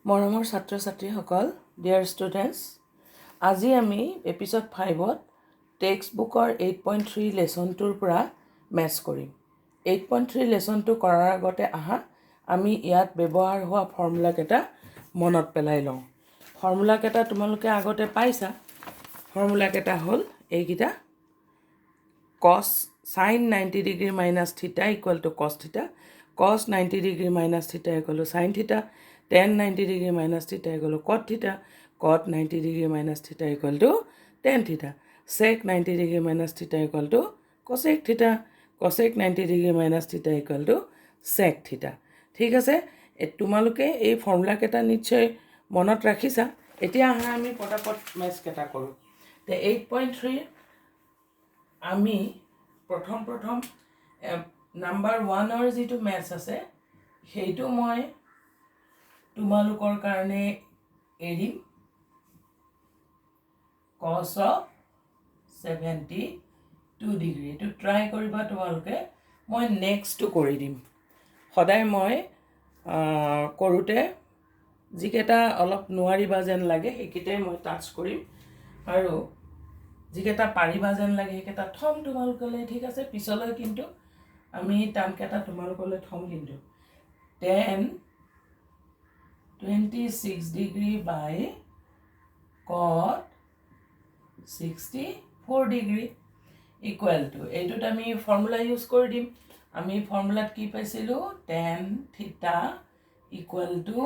মৰমৰ ছাত্ৰ ছাত্ৰীসকল, ডিয়াৰ ষ্টুডেণ্টছ, আজি আমি এপিছ'ড 5ত টেক্সট বুকৰ 8.3 লেচনটোৰ পৰা মেথছ কৰিম। 8.3 লেচনটো কৰাৰ আগতে আহা, আমি ইয়াত ব্যৱহাৰ হোৱা ফৰ্মুলাকেইটা মনত পেলাই লওঁ। ফৰ্মুলাকেইটা তোমালোকে আগতে পাইছা। ফৰ্মুলাকেইটা হ'ল এইকেইটা: cos sin 90 degree minus theta equal to cos theta, cos 90 degree minus theta equal to sin theta, tan 90 degree minus theta equal to cot theta, cot 90 degree minus theta equal to tan theta, sec 90 degree minus theta equal to cosec theta, cosec 90 degree minus theta equal to sec theta. ঠিক আছে, তোমালোকে এই ফৰ্মুলাকেইটা নিশ্চয় মনত ৰাখিছা। এতিয়া আহা, আমি পটাপট মেথছকেইটা কৰোঁ। তে 8.3 আমি প্ৰথম প্ৰথম নাম্বাৰ 1ৰ যিটো মেথছ আছে, সেইটো মই তোমালোকৰ কাৰণে এৰিম। Cos of 72 degree, এইটো ট্ৰাই কৰিবা তোমালোকে। মই নেক্সটটো কৰি দিম। সদায় মই কৰোঁতে যিকেইটা অলপ নোৱাৰিবা যেন লাগে, সেইকেইটাই মই টাচ কৰিম আৰু যিকেইটা পাৰিবা যেন লাগে, সেইকেইটা থ'ম তোমালোকলৈ। ঠিক আছে, পিছলৈ কিন্তু আমি টানকেইটা তোমালোকলৈ থ'ম। কিন্তু tan 26 degree by cot 64 degree equal to, এইটোত আমি ফৰ্মুলা ইউজ কৰি দিম। আমি ফৰ্মুলাত কি পাইছিলোঁ? Tan theta equal to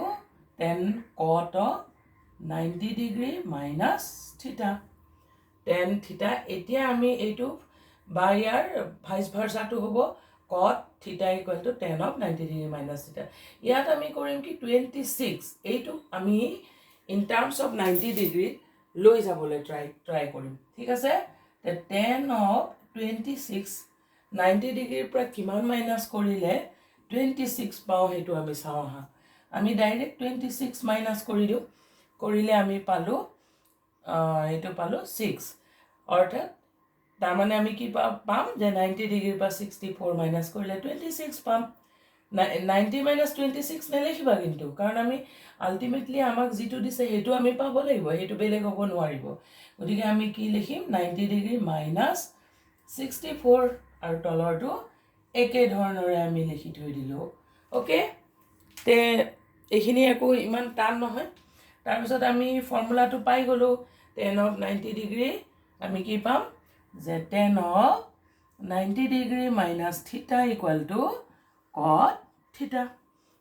tan cot of 90 degree minus theta, tan theta. এতিয়া আমি এইটো বা ইয়াৰ ভাইচ ভাৰ্চাটো হ'ব cot theta equal to tan of 90 degree minus theta. ইয়াত আমি কৰিম কি? 26, এইটো আমি in terms of 90 degree লৈ যাবলৈ ট্ৰাই কৰিম। ঠিক আছে, টেন অফ 26, 90 ডিগ্ৰীৰ পৰা কিমান মাইনাছ কৰিলে 26 পাওঁ, সেইটো আমি চাওঁ আহা। আমি ডাইৰেক্ট 26 মাইনাছ কৰি দিওঁ। কৰিলে আমি পালোঁ, এইটো পালোঁ 6। অৰ্থাৎ তাৰমানে আমি কি পাম যে 90 ডিগ্ৰীৰ পৰা 64 মাইনাছ কৰিলে 26 পাম। 90 মাইনাছ 26 নেলিখিবা কিন্তু, কাৰণ আমি আল্টিমেটলি আমাক যিটো দিছে, সেইটো আমি পাব লাগিব, সেইটো বেলেগ হ'ব নোৱাৰিব। গতিকে আমি কি লিখিম? 90 ডিগ্ৰী মাইনাছ 64 আৰু তলৰটো একে ধৰণৰে আমি লিখি থৈ দিলোঁ। অ'কে, তে এইখিনি একো ইমান টান নহয়। তাৰপিছত আমি ফৰ্মুলাটো পাই গ'লোঁ। টেন অফ 90 ডিগ্ৰী আমি কি পাম যে tan of 90 degree minus theta equal to cot theta.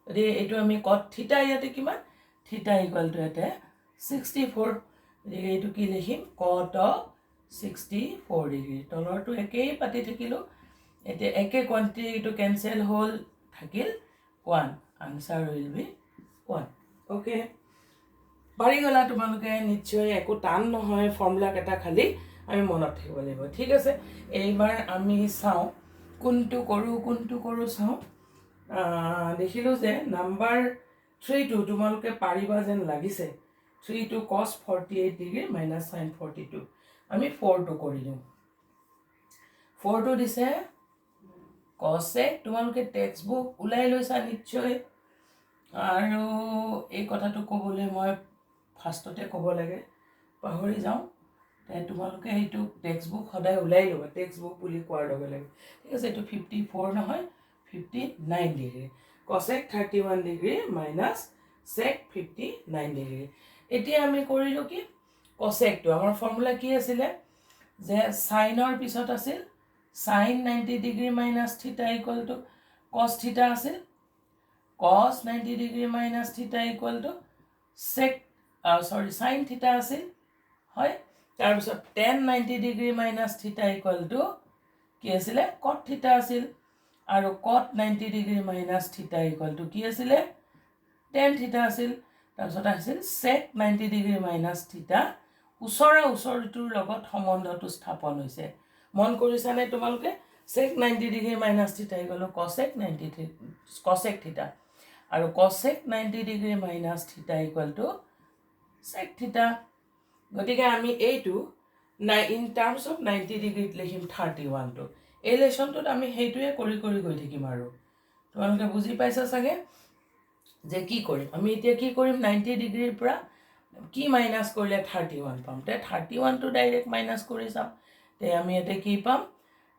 গতিকে এইটো আমি কট থিটা, ইয়াতে কিমান? থিটা ইকুৱেল টু ইয়াতে 64। গতিকে এইটো কি লিখিম? Cot of 64 degree. তলৰটো একেই পাতি থাকিলোঁ। এতিয়া একে কোৱান্টিটিটো কেঞ্চেল হ'ল, থাকিল 1। Answer will be 1. Okay, পাৰি গ'লা তোমালোকে নিশ্চয়। একো টান নহয়, ফৰ্মুলাকেইটা খালি আমি মনত থাকিব লাগিব। ঠিক আছে, এইবাৰ আমি চাওঁ কোনটো কৰোঁ, কোনটো কৰোঁ চাওঁ। দেখিলোঁ যে নাম্বাৰ 3টো তোমালোকে পাৰিবা যেন লাগিছে। 3টো cos 48 degree minus sin 42। আমি 4টো কৰি দিওঁ। 4টো দিছে কচেক। তোমালোকে টেক্সট বুক ওলাই লৈছা নিশ্চয়। আৰু এই কথাটো ক'বলৈ মই ফাৰ্ষ্টতে ক'ব লাগে, পাহৰি যাওঁ। তে তোমালোকে সেইটো টেক্সট বুক সদায় ওলাই ল'বা, টেক্সট বুক বুলি কোৱাৰ লগে লগে। ঠিক আছে, এইটো 54 নহয়, 59 degree. Cosec 31 degree minus sec 59 degree. এতিয়া আমি কৰিলোঁ কি? কচেকটো আমাৰ ফৰ্মুলা কি আছিলে যে চাইনৰ পিছত আছিল sin 90 degree minus theta equal to cos theta আছিল, cos 90 degree minus theta equal to sec, sorry, sin theta আছিল, হয়। তাৰপিছত tan 90 degree minus theta equal to কি আছিলে? কট থিটা আছিল। আৰু cot 90 degree minus theta equal to কি আছিলে? টেন থিটা আছিল। তাৰপিছত আছিল sec 90 degree minus theta. ওচৰা ওচৰিটোৰ লগত সম্বন্ধটো স্থাপন হৈছে, মন কৰিছানে তোমালোকে? Sec 90 degree minus theta equal to cosec 93, cosec theta আৰু cosec 90 degree minus theta equal to sec theta. গতিকে আমি এইটো নাই ইন টাৰ্মছ অফ 90 ডিগ্ৰীত লিখিম 31টো। এই লেচনটোত আমি সেইটোৱে কৰি কৰি গৈ থাকিম আৰু তোমালোকে বুজি পাইছা চাগে। যে কি কৰিম আমি এতিয়া? কি কৰিম? 90 ডিগ্ৰীৰ পৰা কি মাইনাছ কৰিলে 31 পাম? তে 31টো ডাইৰেক্ট মাইনাছ কৰি চাম। তে আমি ইয়াতে কি পাম?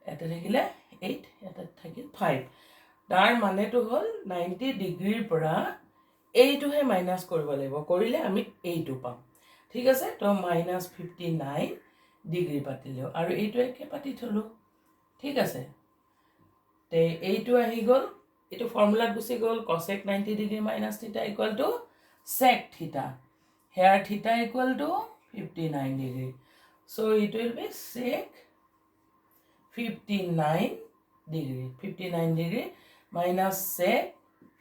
ইয়াতে থাকিলে 8, ইয়াতে থাকিল 5। তাৰ মানেটো হ'ল 90 ডিগ্ৰীৰ পৰা এইটোহে মাইনাছ কৰিব লাগিব, কৰিলে আমি এইটো পাম। ঠিক আছে। তো মাইনাছ 59 ডিগ্ৰী পাতিলোঁ আৰু এইটো একে পাতি থ'লোঁ। ঠিক আছে। তে এইটো আহি গ'ল, এইটো ফৰ্মুলাত গুচি গ'ল। Cosec 90 degree minus theta equal to sec theta. Here theta equal to 59 degree, so it will be sec 59 degree, 59 degree minus sec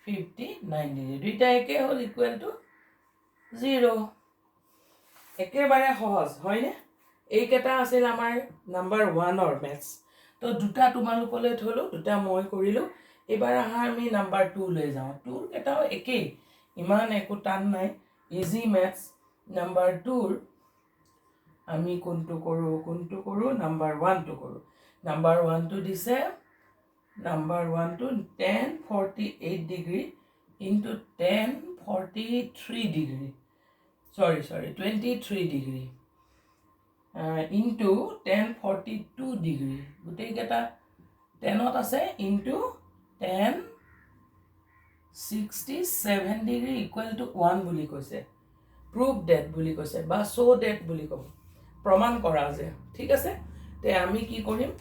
59 degree, দুইটা একে হ'ল, ইকুৱেল টু জিৰ'। একেবাৰে সহজ, হয়নে? এইকেইটা আছিল আমাৰ নাম্বাৰ ওৱানৰ মেথছ। তো দুটা তোমালোকলৈ থ'লোঁ, দুটা মই কৰিলোঁ। এইবাৰ আহা, আমি নাম্বাৰ টুলৈ যাওঁ। টুৰ কেইটাও একেই, ইমান একো টান নাই, ইজি মেথছ। নাম্বাৰ টুৰ আমি কোনটো কৰোঁ, কোনটো কৰোঁ? নাম্বাৰ ওৱানটো কৰোঁ। নাম্বাৰ ওৱানটো দিছে, number ওৱানটো tan 48 degree into tan 43 degree, sorry, sorry, 23 degree into tan 42 degree, গোটেইকেইটা টেনত আছে, into tan 67 degree equal to 1 বুলি কৈছে। প্ৰুভ ডেট বুলি কৈছে বা শ্ব' ডেট বুলি ক'ব, প্ৰমাণ কৰা যে। ঠিক আছে। তে আমি কি কৰিম?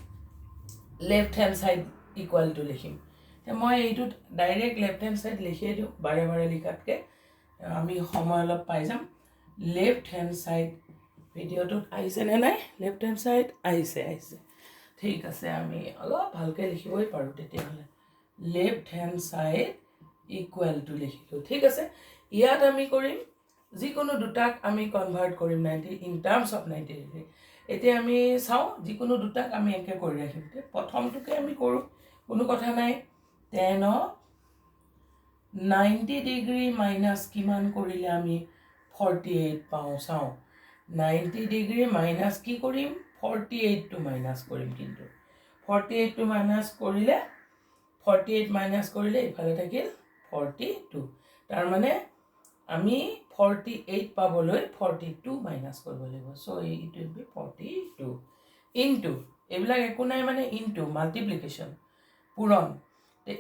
Left hand side equal to লিখিম। তে মই এইটোত ডাইৰেক্ট লেফ্ট হেণ্ড ছাইড লিখিয়ে দিওঁ, বাৰে বাৰে লিখাতকৈ আমি সময় অলপ পাই যাম। লেফ্ট হেণ্ড ছাইড ভিডিঅ'টোত আহিছেনে নাই? লেফ্ট হেণ্ড ছাইড আহিছে, আহিছে। ঠিক আছে, আমি অলপ ভালকৈ লিখিবই পাৰোঁ তেতিয়াহ'লে। Left hand side equal to লিখিলোঁ। ঠিক আছে। ইয়াত আমি কৰিম, যিকোনো দুটাক আমি কনভাৰ্ট কৰিম 90, in terms of 90 degree। এতিয়া আমি চাওঁ, যিকোনো দুটাক আমি একে কৰি ৰাখিম। প্ৰথমটোকে আমি কৰোঁ, কোনো কথা নাই। Tan of 90 degree minus কিমান কৰিলে আমি 48 পাওঁ চাওঁ। 90 ডিগ্ৰী মাইনাছ কি কৰিম? 48টো মাইনাছ কৰিম। কিন্তু 48টো মাইনাছ কৰিলে, 48 মাইনাছ কৰিলে ইফালে থাকিল 42। তাৰমানে আমি 48 পাবলৈ 42 মাইনাছ কৰিব লাগিব। So it will be 42 into, এইবিলাক একো নাই, মানে ইনটু, মাল্টিপ্লিকেশ্যন, পূৰণ।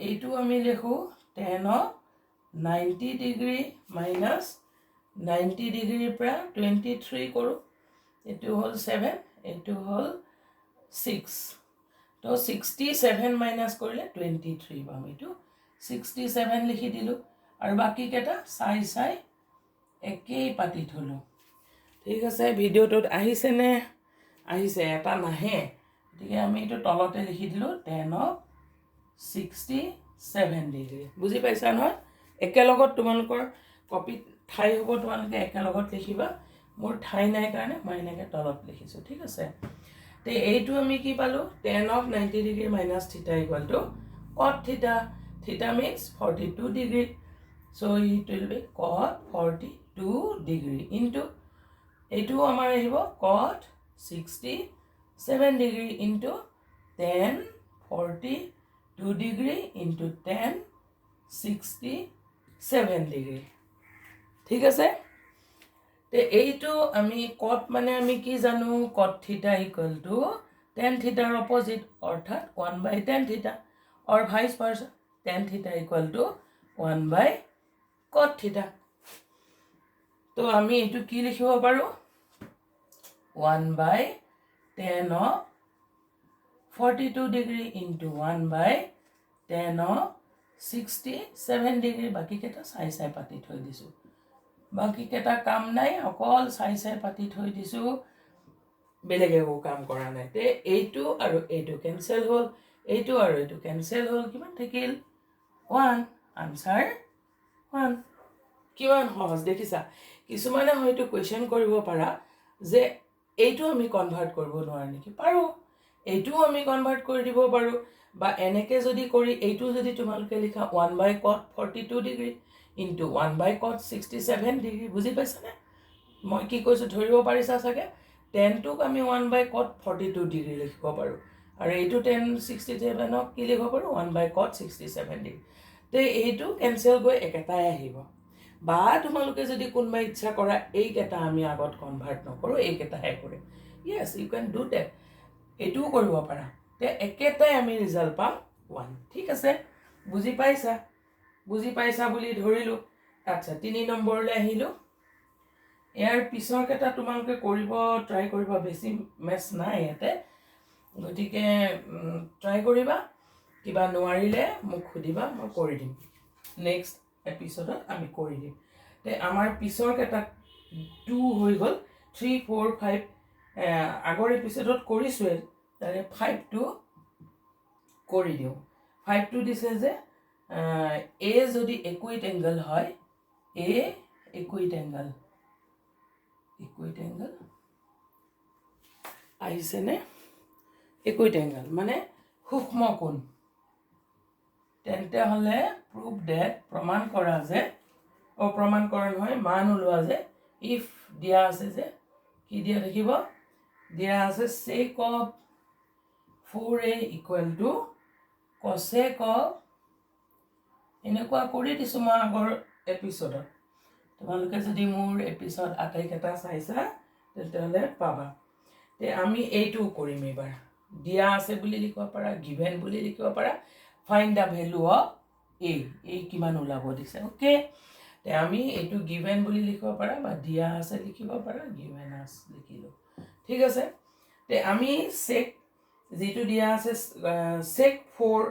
এইটো আমি লিখোঁ tan of 90 degree minus 90 ডিগ্ৰীৰ পৰা 23 কৰোঁ। এইটো হ'ল 7, এইটো হ'ল 6। তো 67 মাইনাছ কৰিলে 23 পাম। এইটো 67 লিখি দিলোঁ আৰু বাকীকেইটা চাই চাই একেই পাতি থ'লোঁ। ঠিক আছে। ভিডিঅ'টোত আহিছেনে? আহিছে। এটা নাহে, গতিকে আমি এইটো তলতে লিখি দিলোঁ, tan of 67 degree। বুজি পাইছা নহয়? একেলগত তোমালোকৰ কপিত ঠাই হ'ব, তোমালোকে একেলগত লিখিবা। মোৰ ঠাই নাই কাৰণে মই এনেকৈ তলত লিখিছোঁ। ঠিক আছে। তে এইটো আমি কি পালোঁ? Tan of 90 degree minus theta equal to cot theta. Theta means 42 degree, so it will be cot 42 degree into, এইটোও আমাৰ আহিব cot 67 degree into tan 42 degree into tan 67 degree। ঠিক আছে। তে এইটো আমি কট মানে আমি কি জানো? Cot theta equal to tan থিটাৰ অপজিট, অৰ্থাৎ 1 by tan theta, or vice versa, tan theta equal to 1 by cot theta। তো আমি এইটো কি লিখিব পাৰোঁ? 1 by tan of 42 degree into 1 by tan of 67 degree। বাকীকেইটা চাই চাই পাতি থৈ দিছোঁ। বাকীকেইটা কাম নাই, অকল চাই চাই পাতি থৈ দিছোঁ, বেলেগ একো কাম কৰা নাই। তে এইটো আৰু এইটো কেঞ্চেল হ'ল, এইটো আৰু এইটো কেঞ্চেল হ'ল, কিমান থাকিল? 1। আনচাৰ 1। কিমান সহজ দেখিছা? কিছুমানে হয়তো কুৱেশ্যন কৰিব পাৰা যে এইটো আমি কনভাৰ্ট কৰিব নোৱাৰোঁ নেকি? পাৰোঁ, এইটোও আমি কনভাৰ্ট কৰি দিব পাৰোঁ। বা এনেকৈ যদি কৰি এইটো যদি তোমালোকে লিখা 1 by cot 42 degree into 1 by cot 67 degree। বুজি পাইছানে মই কি কৈছোঁ? ধৰিব পাৰিছা চাগে। টেনটোক আমি 1 by cot 42 degree লিখিব পাৰোঁ আৰু এইটো টেন 67ক কি লিখিব পাৰোঁ? 1 by cot 67 degree। তে এইটো কেঞ্চেল গৈ একেটাই আহিব। বা তোমালোকে যদি কোনোবাই ইচ্ছা কৰা, এইকেইটা আমি আগত কনভাৰ্ট নকৰোঁ, এইকেইটাহে কৰিম, yes, you can do that. এইটোও কৰিব পাৰা। তে একেটাই আমি ৰিজাল্ট পাম, ওৱান। ঠিক আছে, বুজি পাইছা? বুজি পাইছা বুলি ধৰিলোঁ। আচ্ছা, 3 নম্বৰলৈ আহিলোঁ। ইয়াৰ পিছৰ কেইটা তোমালোকে কৰিব ট্ৰাই কৰিবা। বেছি মেথছ নাই ইয়াতে, গতিকে ট্ৰাই কৰিবা। কিবা নোৱাৰিলে মোক সুধিবা, মই কৰি দিম। নেক্সট এপিছ'ডত আমি কৰি দিম। তে আমাৰ পিছৰ কেইটা টু হৈ গ'ল, থ্ৰী, ফ'ৰ, ফাইভ আগৰ এপিছ'ডত কৰিছোঁৱে। তাৰে ফাইভটো কৰি দিওঁ। ফাইভটো দিছে যে এ যদি একুইট এংগল হয়, এ একুইট এংগল, একুইট এংগল আহিছেনে? একুইট এংগল মানে সূক্ষ্ম কোণ। তেন্তে হ'লে প্ৰুভ ডেট, প্ৰমাণ কৰা যে, অ' প্ৰমাণ কৰা নহয়, মান ওলোৱা যে, if দিয়া আছে যে, কি দিয়া থাকিব? দিয়া আছে sec of 4A equal to cosec of, এনেকুৱা কৰি দিছোঁ মই আগৰ এপিছ'ডত। তোমালোকে যদি মোৰ এপিছ'ড আটাইকেইটা চাইছা, তেতিয়াহ'লে পাবা। তে আমি এইটোও কৰিম এইবাৰ। দিয়া আছে বুলি লিখিব পাৰা, গিভেন বুলি লিখিব পাৰা। Find the value of a. এই কিমান ওলাব দিছে। অ'কে, তে আমি এইটো গিভেন বুলি লিখিব পাৰা বা দিয়া আছে লিখিব পাৰা। গিভেন আছ লিখিলোঁ, ঠিক আছে। তে আমি চেক যিটো দিয়া আছে, চেক ফ'ৰ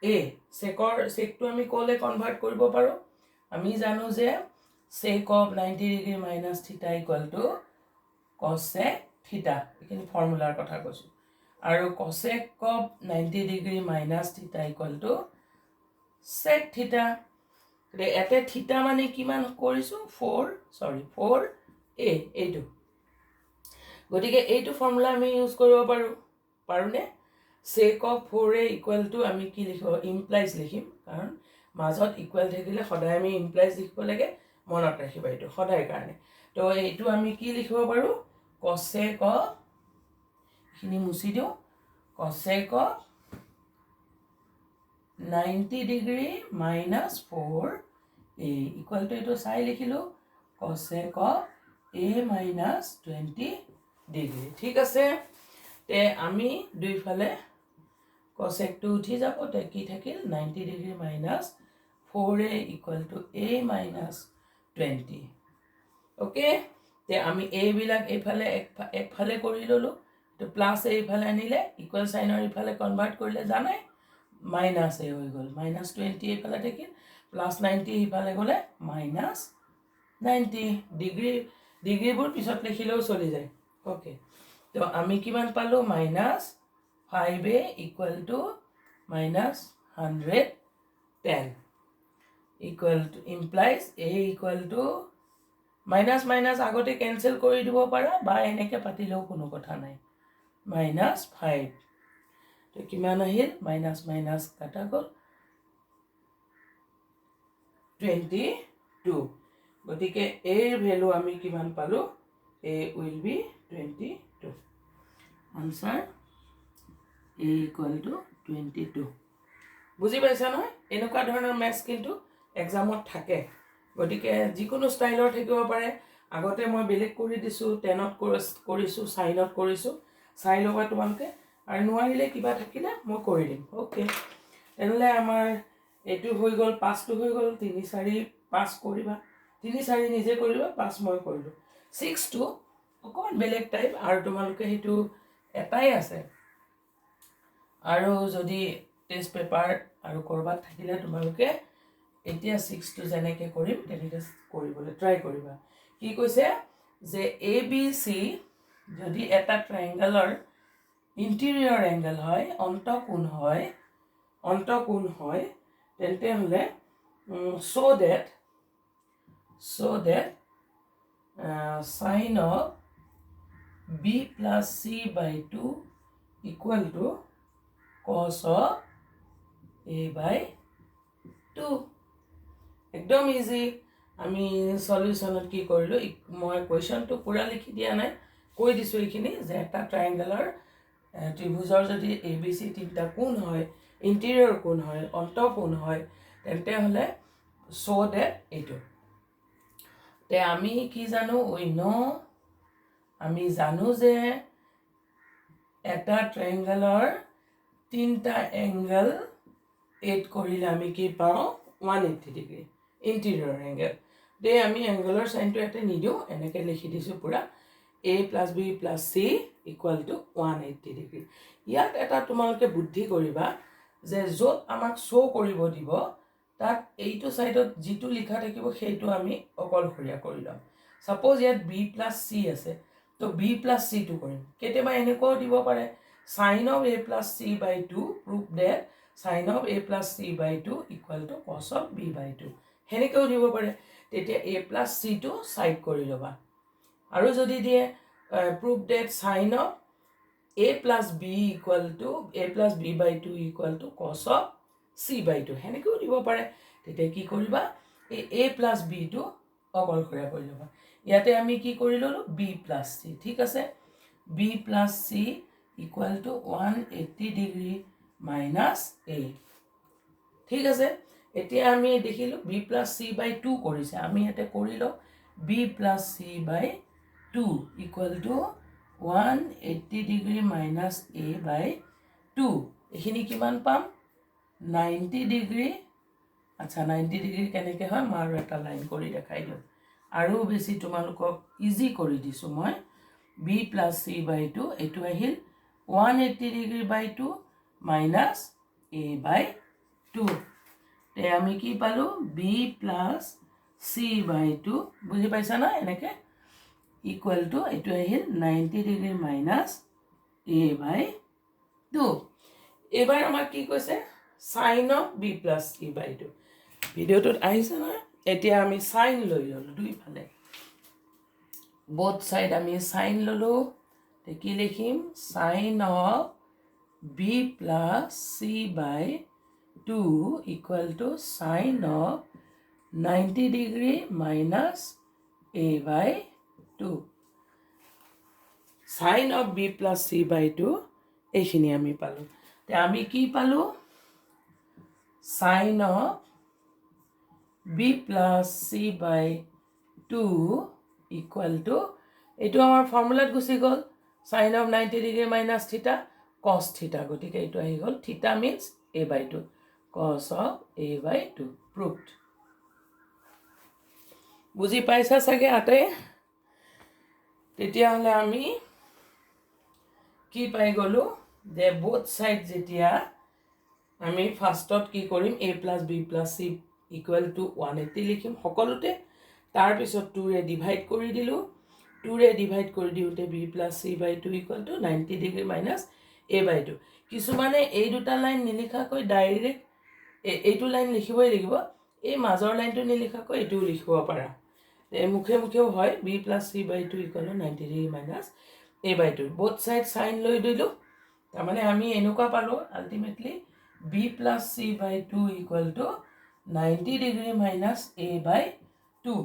এ, চেকৰ চেকটো আমি ক'লৈ কনভাৰ্ট কৰিব পাৰোঁ? আমি জানো যে sec of 90 degree minus theta equal to cosec theta। এইখিনি ফৰ্মুলাৰ কথা কৈছোঁ। আৰু cosec of 90 degree minus theta equal to sec theta। গতিকে ইয়াতে থিটা মানে কিমান কৰিছোঁ? ফ'ৰ, চৰি, ফ'ৰ এ এইটো। গতিকে এইটো ফৰ্মুলা আমি ইউজ কৰিব পাৰোঁ, পাৰোঁনে? Sec of 4A equal to আমি কি লিখিব? ইমপ্লাইজ লিখিম, কাৰণ মাজত ইকুৱেল থাকিলে সদায় আমি ইমপ্লাইজ লিখিব লাগে। মনত ৰাখিবা এইটো সদায় কাৰণে। তো এইটো আমি কি লিখিব পাৰোঁ? কচেক অফ, এইখিনি মুচি দিওঁ, cosec of 90 degree minus 4A equal to, এইটো চাই লিখিলোঁ, cosec of A minus 20 degree। ঠিক আছে। তে আমি দুইফালে কচেকটো উঠি যাব। তে কি থাকিল? 90 degree minus 4A equal to A minus 20। Okay, তে আমি এইবিলাক এইফালে একফালে কৰি ল'লোঁ। এইটো প্লাছ এইফালে আনিলে, ইকুৱেল চাইনৰ ইফালে কনভাৰ্ট কৰিলে জানাই মাইনাছ এ হৈ গ'ল। মাইনাছ 20 এইফালে থাকিল, প্লাছ 90 সিফালে গ'লে মাইনাছ 90 ডিগ্ৰী। ডিগ্ৰীবোৰ পিছত লিখিলেও চলি যায়। অ'কে, তো আমি কিমান পালোঁ? Minus 5A equal to minus 110 equal to implies A equal to, minus minus আগতে কেঞ্চেল কৰি দিব পাৰা বা এনেকৈ পাতিলেও কোনো কথা নাই, মাইনাছ ফাইভ। তো কিমান আহিল? মাইনাছ মাইনাছ কাটা গ'ল, 22। গতিকে এৰ ভেলু আমি কিমান পালোঁ? A will be 22। Answer A equal to 22। বুজি পাইছা নহয়? এনেকুৱা ধৰণৰ মেথছ কিন্তু এক্সামত থাকে। গতিকে যিকোনো ষ্টাইলৰ থাকিব পাৰে। আগতে মই বেলেগ কৰি দিছোঁ, টেনত কৰিছোঁ, চাইনত কৰিছোঁ। চাই ল'বা তোমালোকে আৰু নোৱাৰিলে কিবা থাকিলে মই কৰি দিম। অ'কে, তেনেহ'লে আমাৰ এইটো হৈ গ'ল, পাঁচটো হৈ গ'ল। তিনি, চাৰি, পাঁচ কৰিবা। তিনি, চাৰি নিজে কৰিবা, পাঁচ মই কৰিলোঁ। ছিক্সটো অকণমান বেলেগ টাইপ আৰু তোমালোকে সেইটো এটাই আছে। আৰু যদি টেষ্ট পেপাৰ আৰু ক'ৰবাত থাকিলে তোমালোকে এতিয়া ছিক্সটো যেনেকৈ কৰিম তেনেকৈ কৰিবলৈ ট্ৰাই কৰিবা। কি কৈছে যে এ বি চি যদি এটা ট্ৰাইংগলৰ ইণ্টেৰিয়ৰ এংগল হয়, অন্তঃকোণ হয়, অন্তঃকোণ হয়, তেন্তে হ'লে show that sine of B plus C by 2 equal to cos of A by 2। একদম ইজি। আমি চলিউশ্যনত কি কৰিলোঁ? মই কুৱেশ্যনটো পূৰা লিখি দিয়া নাই, কৈ দিছোঁ এইখিনি যে এটা ট্ৰাইংগলৰ, ত্ৰিভুজৰ যদি এ বি চি তিনিটা কোণ হয়, ইণ্টেৰিয়ৰ কোণ হয়, অন্তঃকোণ হয়, তেন্তে হ'লে চ' ডেট এইটো। তে আমি কি জানো? উই ন', আমি জানো যে এটা ট্ৰাইংগলৰ তিনিটা এংগল এড কৰিলে আমি কি পাওঁ? 180 degree, interior angle. দেই, আমি এংগলৰ চাইনটো ইয়াতে নিদিওঁ, এনেকৈ লিখি দিছোঁ পূৰা, A plus B plus C equal to 180 degree. ইয়াত এটা তোমালোকে বুদ্ধি কৰিবা যে য'ত আমাক শ্ব' কৰিব দিব, তাত এইটো ছাইডত যিটো লিখা থাকিব সেইটো আমি অকলশৰীয়া কৰি ল'ম। ছাপ'জ ইয়াত বি প্লাছ চি আছে, তো বি প্লাছ চিটো কৰিম। কেতিয়াবা এনেকুৱাও দিব পাৰে, sine of A plus C by two, prove that sine of A plus C by two equal to cos of B by two, সেনেকৈও দিব পাৰে। তেতিয়া এ প্লাছ চিটো ছাইড কৰি ল'বা। আৰু যদি দিয়ে prove that sine of A plus B equal to A plus B by two equal to cos of C by two, সেনেকৈও দিব পাৰে। তেতিয়া কি কৰিবা? এই এ প্লাছ বিটো অকলশৰীয়া কৰি ল'বা। ইয়াতে আমি কি কৰি ল'লোঁ? বি প্লাছ চি, ঠিক আছে। B plus C equal to 180 degree minus A, ঠিক আছে। এতিয়া আমি দেখিলোঁ B plus C by two কৰিছে, আমি ইয়াতে কৰি লওঁ। B plus C by two equal to 180 degree minus A by two. এইখিনি কিমান পাম? 90 ডিগ্ৰী। আচ্ছা, 90 ডিগ্ৰী কেনেকৈ হয়, মই আৰু এটা লাইন কৰি দেখাই দিওঁ, আৰু বেছি তোমালোকক ইজি কৰি দিছোঁ মই। B plus C by two, এইটো আহিল 180 degree by two minus A by two. তে আমি কি পালোঁ? B plus C by two, বুজি পাইছা ন? এনেকৈ ইকুৱেল টু এইটো আহিল 90 degree minus A by two. এইবাৰ আমাক কি কৈছে? Sine of B plus C by two. ভিডিঅ'টোত আহিছে নহয়? এতিয়া আমি চাইন লৈ ল'লোঁ দুইফালে, বথ ছাইড আমি চাইন ল'লোঁ। কি লিখিম? Sine of B plus C by two equal to sine of 90 degree minus A by two. Sine of B plus C by two, এইখিনি আমি পালোঁ। এতিয়া আমি কি পালোঁ? Sine of B plus C by two equal to, এইটো আমাৰ ফৰ্মুলাত গুচি গ'ল, sine of 90 degree minus theta, cos theta. গতিকে এইটো আহি গ'ল, theta means A by two, cos of A by two, proved. বুজি পাইছা চাগে আতে? তেতিয়াহ'লে আমি কি পাই গ'লোঁ যে বোথ ছাইড যেতিয়া আমি ফাৰ্ষ্টত কি কৰিম? A plus B plus C equal to 180 লিখিম সকলোতে। তাৰপিছত টুৰে ডিভাইড কৰি দিলোঁ। টুৰে ডিভাইড কৰি দিওঁতে B plus C by two equal to 90 degree minus A by two. কিছুমানে এই দুটা লাইন নিলিখাকৈ ডাইৰেক্ট এইটো লাইন লিখিবই লাগিব, এই মাজৰ লাইনটো নিলিখাকৈ এইটোও লিখিব পাৰা। এই মুখে মুখেও হয়, B plus C by two equal to 90 degree minus A by two. Both side sine লৈ দিলোঁ, তাৰমানে আমি এনেকুৱা পালোঁ, ultimately B plus C by two equal to 90 degree minus A by two.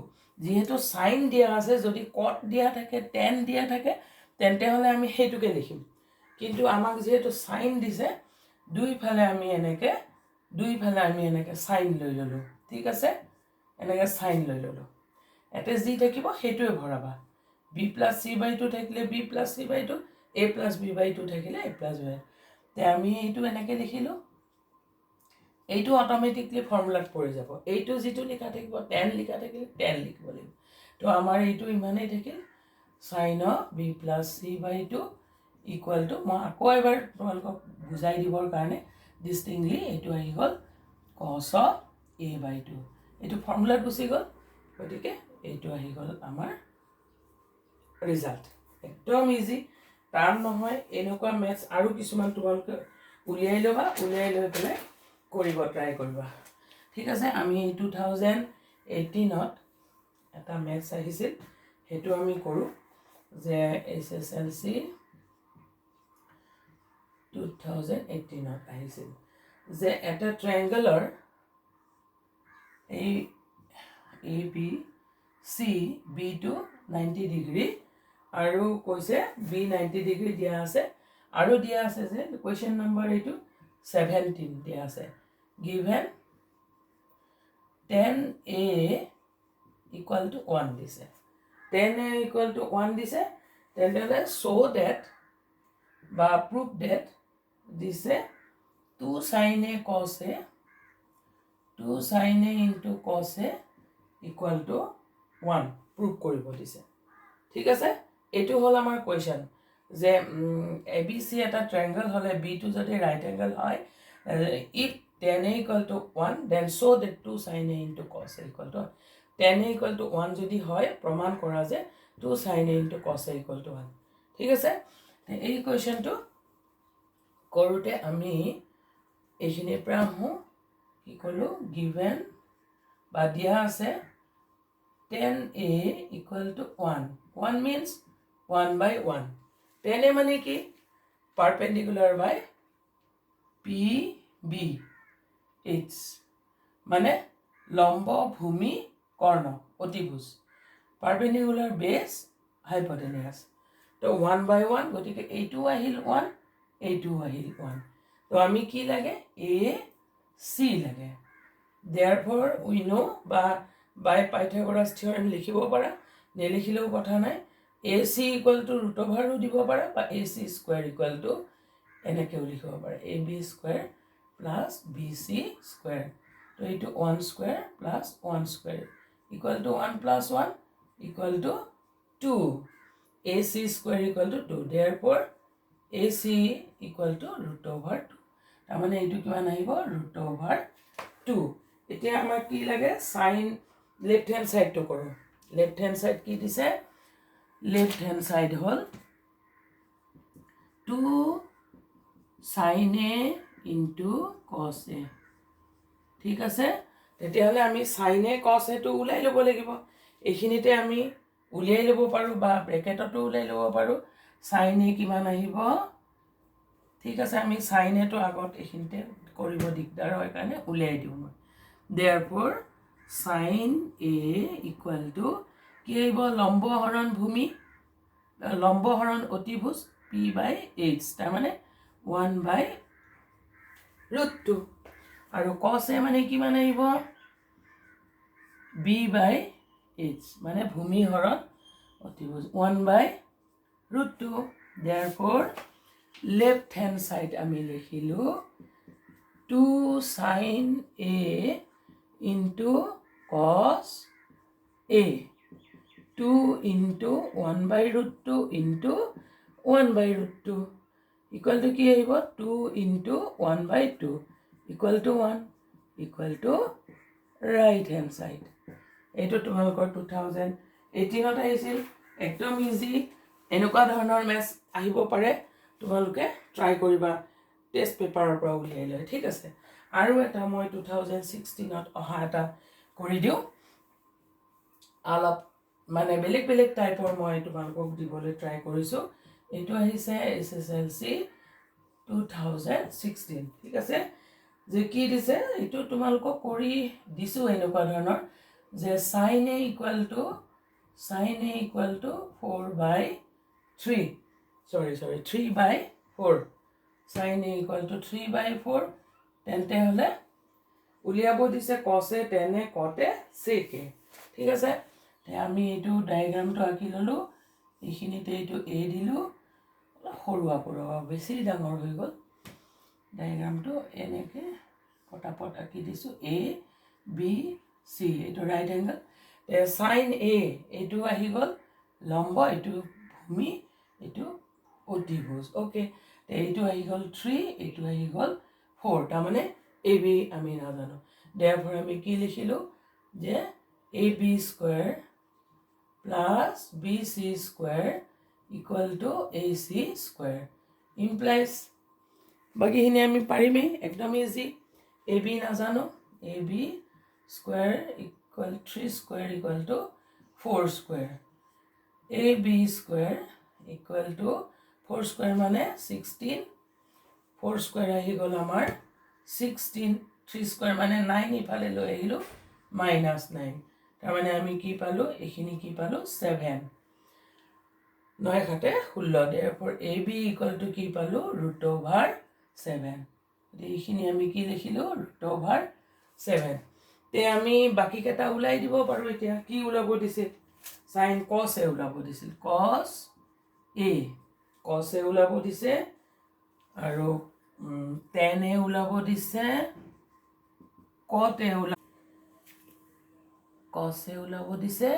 যিহেতু চাইন দিয়া আছে, যদি কট দিয়া থাকে, টেন দিয়া থাকে, তেন্তে হ'লে আমি সেইটোকে লিখিম। কিন্তু আমাক যিহেতু চাইন দিছে, দুইফালে আমি এনেকৈ চাইন লৈ ল'লোঁ, ঠিক আছে। এনেকৈ চাইন লৈ ল'লোঁ। ইয়াতে যি থাকিব সেইটোৱে ভৰাবা। B plus C by two থাকিলে B plus C by two, A plus B by two থাকিলে এ প্লাছ বি। তে আমি এইটো এনেকৈ লিখিলোঁ। এইটো অট'মেটিকলি ফৰ্মুলাত পৰি যাব। এইটো যিটো লিখা থাকিব, টেন লিখা থাকিলে টেন লিখিব লাগিব। তো আমাৰ এইটো ইমানেই থাকিল, sine of B plus C by two equal to, মই আকৌ এবাৰ তোমালোকক বুজাই দিবৰ কাৰণে ডিষ্টিংলি, এইটো আহি গ'ল cos of A by two. এইটো ফৰ্মুলাত গুচি গ'ল, গতিকে এইটো আহি গ'ল আমাৰ ৰিজাল্ট। একদম ইজি, টান নহয়। এনেকুৱা মেথছ আৰু কিছুমান তোমালোকে উলিয়াই ল'বা, উলিয়াই লৈ পেলাই কৰিব ট্ৰাই কৰিবা, ঠিক আছে। আমি 2018ত এটা মেথছ আহিছিল, সেইটো আমি কৰোঁ যে এইচএছএলচি 2018ত আহিছিল যে এটা ট্ৰাইংগলৰ এই এ বি চি, বিটো 90 ডিগ্ৰী আৰু কৈছে বি 90 ডিগ্ৰী দিয়া আছে আৰু দিয়া আছে যে কুৱেশ্যন নম্বৰ এইটো 17 দিয়া আছে, given Tan A equal to one দিছে, tan A equal to one দিছে। তেনেহ'লে চ' ডেট বা প্ৰুফ ডেট দিছে two sin A cos A, two sin A into cos A equal to one prove কৰিব দিছে। ঠিক আছে, এইটো হ'ল আমাৰ কুৱেশ্যন যে এ বি চি এটা ট্ৰেংগল হ'লে বিটো যদি ৰাইট এংগল হয়, if tan A equal to one, then show that two sin A into cos A equal to, tan A equal to one যদি হয়, প্ৰমাণ কৰা যে two sin A into cos A equal to one. ঠিক আছে, এই কুৱেশ্যনটো কৰোঁতে আমি এইখিনিৰ পৰা আহোঁ। কি ক'লোঁ? গিভেন বা দিয়া আছে tan A equal to one. One means one by one. Tan A মানে কি? Perpendicular by P B H, মানে লম্ব ভূমি কৰ্ণ অতিভুজ, পাৰপেণ্ডিকুলাৰ বেছ হাইপটেনিয়াছ। তো ওৱান বাই ওৱান, গতিকে এইটোও আহিল ওৱান, এইটোও আহিল ওৱান। তো আমি কি লাগে? এ চি লাগে। দেয়াৰফৰ উই ন' বা বাই পাইথাগোৰাছ থিয়ৰেম লিখিব পাৰা, নিলিখিলেও কথা নাই। A C equal to root অভাৰো দিব পাৰা বা A C square equal to এনেকৈও লিখিব পাৰা, A B square plus B C square. তো এইটো one square plus one square equal to one plus one equal to two, A C square equal to two. Therefore A C equal to root over two. তাৰমানে এইটো কিমান আহিব? Root over two. এতিয়া আমাক কি লাগে? চাইন লেফ্ট হেণ্ড ছাইডটো কৰোঁ। লেফ্ট হেণ্ড ছাইড কি দিছে? লেফ্ট হেণ্ড ছাইড হ'ল two sin A into cos A. ঠিক আছে, তেতিয়াহ'লে আমি চাইন এ কছ এটো ওলাই ল'ব লাগিব। এইখিনিতে আমি উলিয়াই ল'ব পাৰোঁ বা ব্ৰেকেটতো উলিয়াই ল'ব পাৰোঁ। চাইন এ কিমান আহিব? ঠিক আছে, আমি চাইন এটো আগত এইখিনিতে কৰিব দিগদাৰ হয় কাৰণে উলিয়াই দিওঁ মই। Therefore sin A equal to কি আহিব? লম্ব হৰণ ভূমি, লম্ব হৰণ অতিভুজ, পি বাই এইচ, তাৰমানে ওৱান বাই ৰুট টু। আৰু কছ এ মানে কিমান আহিব? বি বাই এইচ, মানে ভূমি হৰণ অতিভুজ, one by root two. Therefore left hand side আমি লিখিলোঁ two sin A into cos A, two into one by root two into one by root two equal to কি আহিব? Two into one by two equal to one, equal to right hand side. এইটো তোমালোকৰ 2018ত আহিছিল। একদম easy. এনেকুৱা ধৰণৰ maths আহিব পাৰে, তোমালোকে ট্ৰাই কৰিবা টেষ্ট পেপাৰৰ পৰা উলিয়াই লৈ। ঠিক আছে, আৰু এটা মই 2016ত অহা এটা কৰি দিওঁ। অলপ মানে বেলেগ বেলেগ টাইপৰ মই তোমালোকক দিবলৈ ট্ৰাই কৰিছোঁ। এইটো আহিছে HSLC 2016। ঠিক আছে, যে কি দিছে এইটো তোমালোকক কৰি দিছোঁ। এনেকুৱা ধৰণৰ যে sin A equal to four by three, sorry sorry, three by four, sin A equal to three by four, তেন্তে হ'লে উলিয়াব দিছে cos A, tan A, cot A, sec A. ঠিক আছে, আমি এইটো ডায়েগ্ৰামটো আঁকি ল'লোঁ। এইখিনিতে এইটো এ দিলোঁ। অলপ সৰু আঁকো, বেছি ডাঙৰ হৈ গ'ল ডায়েগ্ৰামটো। এনেকৈ পটাপট আঁকি দিছোঁ। এ বি চি, এইটো ৰাইট এংগল। চাইন এ, এইটো আহি গ'ল লম্ব, এইটো ভূমি, এইটো অতিভুজ। অ'কে, এইটো আহি গ'ল থ্ৰী, এইটো আহি গ'ল ফ'ৰ। তাৰমানে এ বি আমি নাজানো। দেয়াৰফৰ আমি কি লিখিলোঁ যে A B square plus B C square equal to A C square implies, বাকীখিনি আমি পাৰিমেই, একদম ইজি। এ বি নাজানো। A B square equal three square equal to four square, A B square equal to four square মানে 16। Four square আহি গ'ল আমাৰ 16। Three square মানে nine, ইফালে লৈ আহিলোঁ, মাইনাছ নাইন। তাৰমানে আমি কি পালোঁ? এইখিনি কি পালোঁ? ছেভেন। নয় সাতে 16। Therefore A B equal to কি পালোঁ? Root over seven. গতিকে এইখিনি আমি কি লিখিলোঁ? Root over seven. তে আমি বাকীকেইটা ওলাই দিব পাৰোঁ। এতিয়া কি ওলাব দিছিল? চাইন কছ এ ওলাব দিছিল। কছ এ ওলাব দিছে আৰু টেন এ ওলাব দিছে, কট এ ওলা কছ এ ওলাব দিছে,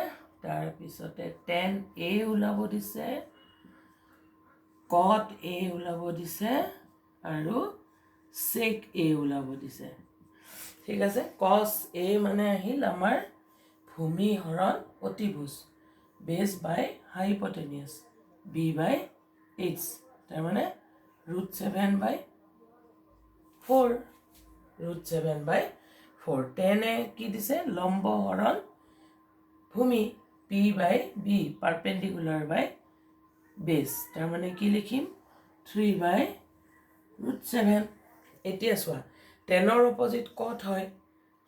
তাৰপিছতে টেন এ ওলাব দিছে, কট এ ওলাব দিছে আৰু চেক এ ওলাব দিছে। ঠিক আছে। কছ এ মানে আহিল আমাৰ ভূমি হৰণ অতিভুজ, base by hypotenuse, B by H, তাৰমানে root seven by four, root seven by four। Tan A কি দিছে? লম্ব হৰণ ভূমি, P by B, perpendicular by base, তাৰমানে কি লিখিম? থ্ৰী বাই ৰুট ছেভেন। এতিয়া চোৱা, টেনৰ অপজিট কট হয়,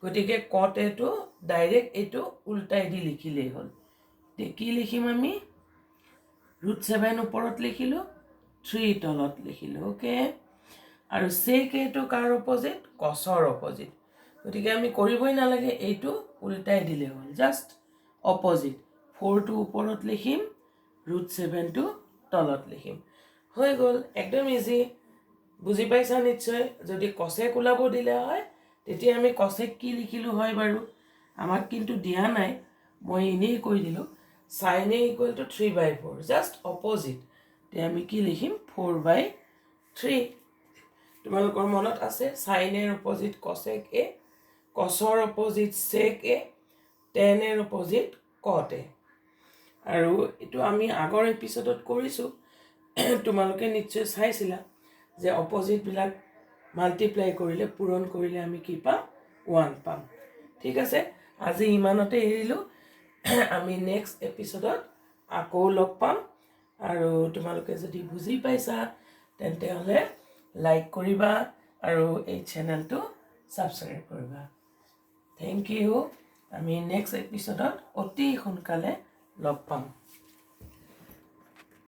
গতিকে কট এটো ডাইৰেক্ট এইটো উল্টাই দি লিখিলেই হ'ল। এতিয়া কি লিখিম আমি? ৰুট ছেভেন ওপৰত লিখিলোঁ, থ্ৰী তলত লিখিলোঁ, অ'কে। আৰু চেক এইটো কাৰ অপজিট? কছৰ অপজিট। গতিকে আমি কৰিবই নালাগে, এইটো উল্টাই দিলেই হ'ল, জাষ্ট অপজিট। ফ'ৰটো ওপৰত লিখিম, ৰুট ছেভেনটো তলত লিখিম, হৈ গ'ল। একদম ইজি, বুজি পাইছা নিশ্চয়। যদি কচেক ওলাব দিলে হয়, তেতিয়া আমি কচেক কি লিখিলোঁ হয় বাৰু? আমাক কিন্তু দিয়া নাই, মই এনেই কৈ দিলোঁ। Sin A equal to three by four, just opposite। তেতিয়া আমি কি লিখিম? ফ'ৰ বাই থ্ৰী। তোমালোকৰ মনত আছে, চাইন এৰ অপজিট কচেক এ, কছৰ অপজিট চেক এ, টেন এৰ অপজিট কট এ। আৰু এইটো আমি আগৰ এপিছ'ডত কৰিছোঁ, তোমালোকে নিশ্চয় চাইছিলা যে অপজিটবিলাক মাল্টিপ্লাই কৰিলে, পূৰণ কৰিলে আমি কি পাম? ওৱান পাম। ঠিক আছে, আজি ইমানতে এৰিলোঁ। আমি নেক্সট এপিছ'ডত আকৌ লগ পাম। আৰু তোমালোকে যদি বুজি পাইছা, তেন্তে হ'লে লাইক কৰিবা আৰু এই চেনেলটো ছাবস্ক্ৰাইব কৰিবা। Thank U. আমি নেক্সট এপিছ'ডত অতি সোনকালে লগ পাম।